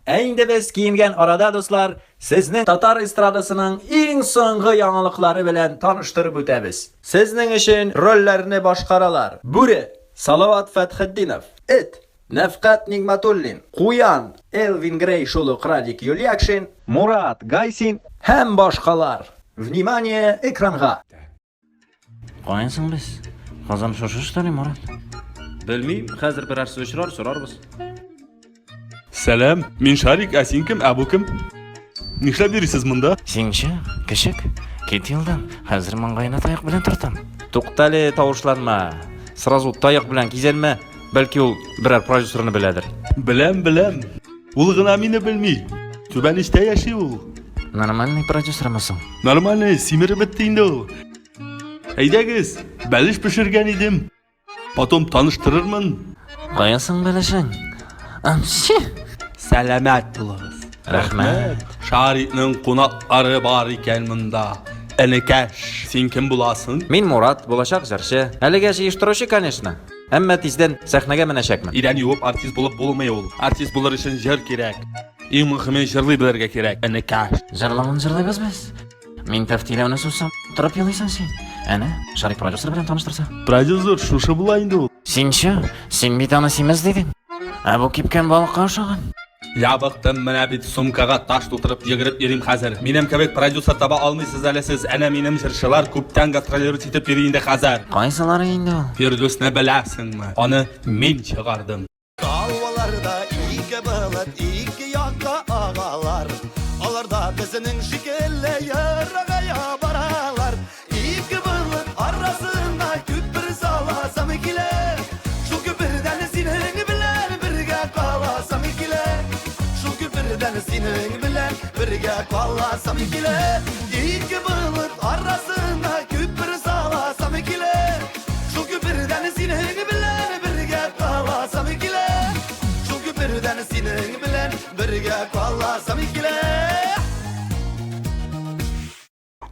Ә инде без киенгән арада, дуслар, сезне татар эстрадасының иң соңгы яңалыклары белән таныштырып үтәбез. Сезнең өчен рольләрне башкаралар, Бүре, Салават Фәтхетдинов, Эт, Нәфкать Нигматуллин, Куян, Элвин Грей шул ук Радик Юльякшин, Мурат Гайсин һәм башкалар. Внимание, экранга! Каян соң без? Казан шушы что ли, Мурат? Белмим, хәзер берәрсе очрар, сорарбыз. Сәлам, мин Шарик, ә син кем, ә бу кем? Нишләп йөрисез монда? Синче, кечек, кит юлдан, хәзер маңгаена таяк белән тартам. Туктале, тавышланма. Сразу таяк белән кизәнмә, бәлки ул берәр продюсерны беләдер. Беләм, беләм. Ул гына мине белми. Түбән эчтә яши ул. Нормальный продюсермы соң? Нормальный, симереп бетте инде ул. Әйдәгез, бәлеш пешергән идем. Потом таныштырырмын. Кая соң бәлешең? Амчи! Сәламәт булыгыз. Рәхмәт. Шарикның кунаклары бар икән монда. Энекәш, син кем буласың? Мин Мурат, булачак җырчы. Әлегә җыештыручы, конечно. Әмма тиздән сәхнәгә менәчәкмен. Идән юып артист булып булмый ул. Артист булыр өчен җыр кирәк. Иң мөхиме җырлый белергә кирәк, энекәш. Җырлавын җырлыйбыз без. Мин тәфтиләүне сузсам, торып елыйсың син. Әнә, Шарик продюсер белән таныштырса. Продюсер шушы була инде ул. Син чё? Син бит аны симез дидең. Ә бу кипкән балыкка ошаган. Ябыктым, менә бит сумкага таш тутырып йөгереп йөрим хәзер. Минем кебек продюсер таба алмыйсыз әле сез. Әнә минем җырчылар күптән гастролировать итеп йөри инде хәзер. Кайсылары инде ул? Фирдүсне беләсеңме? Аны мин чыгардым. Талваларда ике болыт ике якка агалар. Алар да безнең шикелле ерагая баралар. Ике болыт арасына күпер саласам килә. Шул күпердән синең белән бергә каласам килә. Шул күпердән синең белән бергә каласам килә. Ике болыт арасына күпер саласам килә. Шул күпердән синең белән бергә каласам килә. Шул күпердән синең белән бергә каласам килә.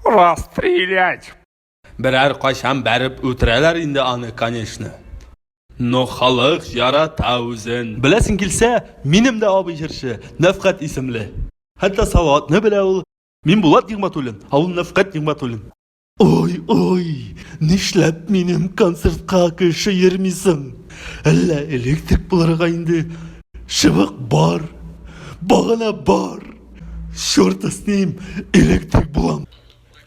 Расстрелять! Берәр кайчан бәреп үтерәләр инде аны, конечно. Но халык ярата үзен. Беләсең килсә, минем дә абый җырчы, Нәфкать исемле. Хәтта Салаватны белә ул. Мин Булат Нигъмәтуллин, ә ул Нәфкать Нигъмәтуллин. Ой, ой, нишләп минем концертка кеше йөрмисең? Әллә электрик булырга инде? Чыбык бар, багана бар. Черт с ним, электрик булам.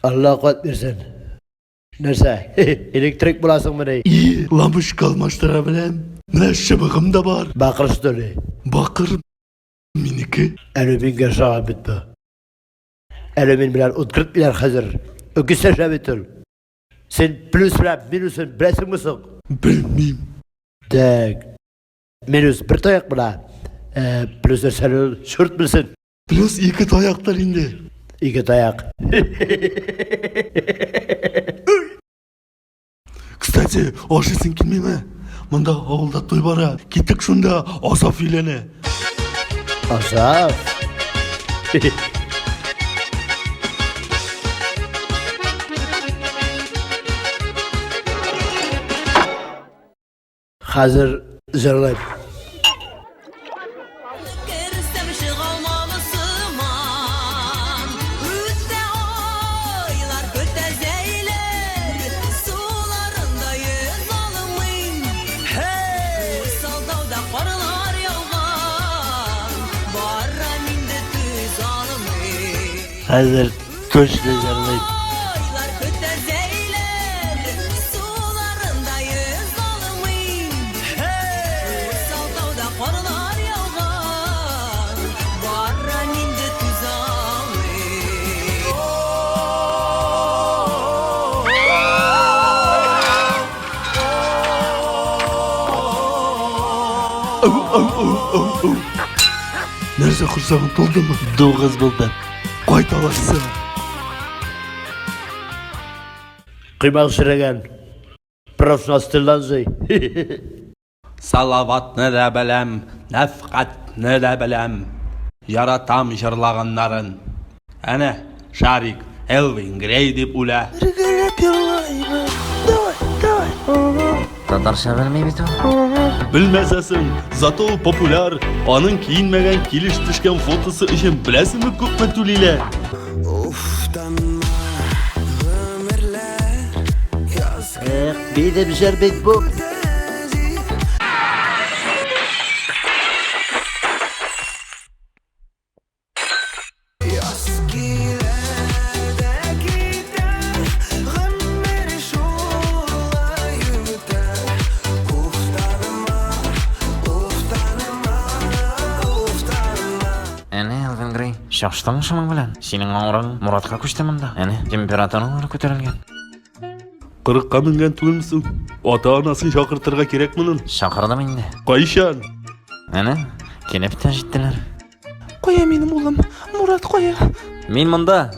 Алла куәт бирсен. Нәрсә, электрик буласыңмыни? И, лампочка алмаштыра беләм. Менә чыбыгым да бар. Бакыр что ли? Бакыр минеке. Алюминьгә ошаган бит бу. Алюмин белән ут кертмиләр хәзер. Үкесәшә бит ул. Син плюс белән минусын беләсеңме соң? Белмим. Так. Минус бер таяк була. Э, плюс нәрсә ул? Черт белсен. Плюс ике таяктыр инде. Ике таяк. Кстати, ашыйсың килмиме? Монда авылда туй бара. Киттек шунда, Асаф өйләнә. Асаф. Хәзер җырлыйм. Керсәм чыгалмам сыман. Үтә айлар, көтә зәйләр, суларында йөз алмыйм. Усал тауда карлар яуган, барам инде түз алмыйм. Хәзер точно җырлыйм. Айлар көтә зәйләр, суларында йөз алмыйм. Усал тауда карлар яуган, барам инде түз алмыйм. Ау, ау, ау, ау, ау. Нәрсә корсагың тулдымы? Дугыз булды. Кайт алайса. Коймак черегән. Профнастилдан җый. Салаватны да беләм, Нәфкатьне дә беләм. Яратам җырлаганнарын. Әнә, Шарик, Элвин Грей дип үлә. Бергәләп җырлыйбыз. Давай, давай. Татарча белми бит ул. Белмәсә соң, зато ул популяр. Аның киенмәгән килеш төшкән фотосы өчен беләсеңме күпме түлиләр? Эх, минем җыр бит бу. Әнә, Элвин Грей, шаштың шуның белән. Синең авырың Муратка күчте монда. Әнә, температуралары күтәрелгән. Кырыкка менгән түгелме соң? Ата-анасын чакыртырга кирәк моның. Чакырдым инде. Кайчан? Әнә, килеп тә җиттеләр. Кая минем улым? Мурат кая? Мин монда.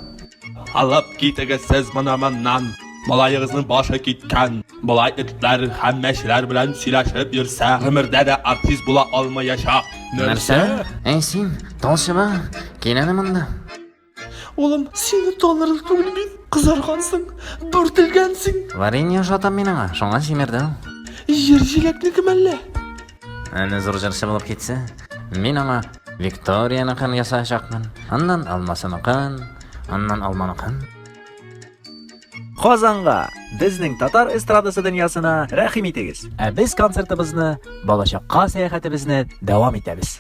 Алып китегез сез моны моннан. Малаегызның башы киткән. Болай этләр һәм мәчеләр белән сөйләшеп йөрсә, гомердә дә артист була алмаячак. Нәрсә? Әй син, талчыба, кил әле монда. Улым, сине танырлык түгел мин. Кызаргансың, бүртелгәнсең. Варенье ошатам мин аңа, шуңа симердем. Җир җиләкнеке мәллә? Әнә зур җырчы булып китсә, мин аңа Викторияныкын ясаячакмын, аннан Алмасыныкын, аннан Алманыкын. Казанга, безнең татар эстрадасы дөньясына рәхим итегез. Ә без концертыбызны, балачакка сәяхәтебезне дәвам итәбез.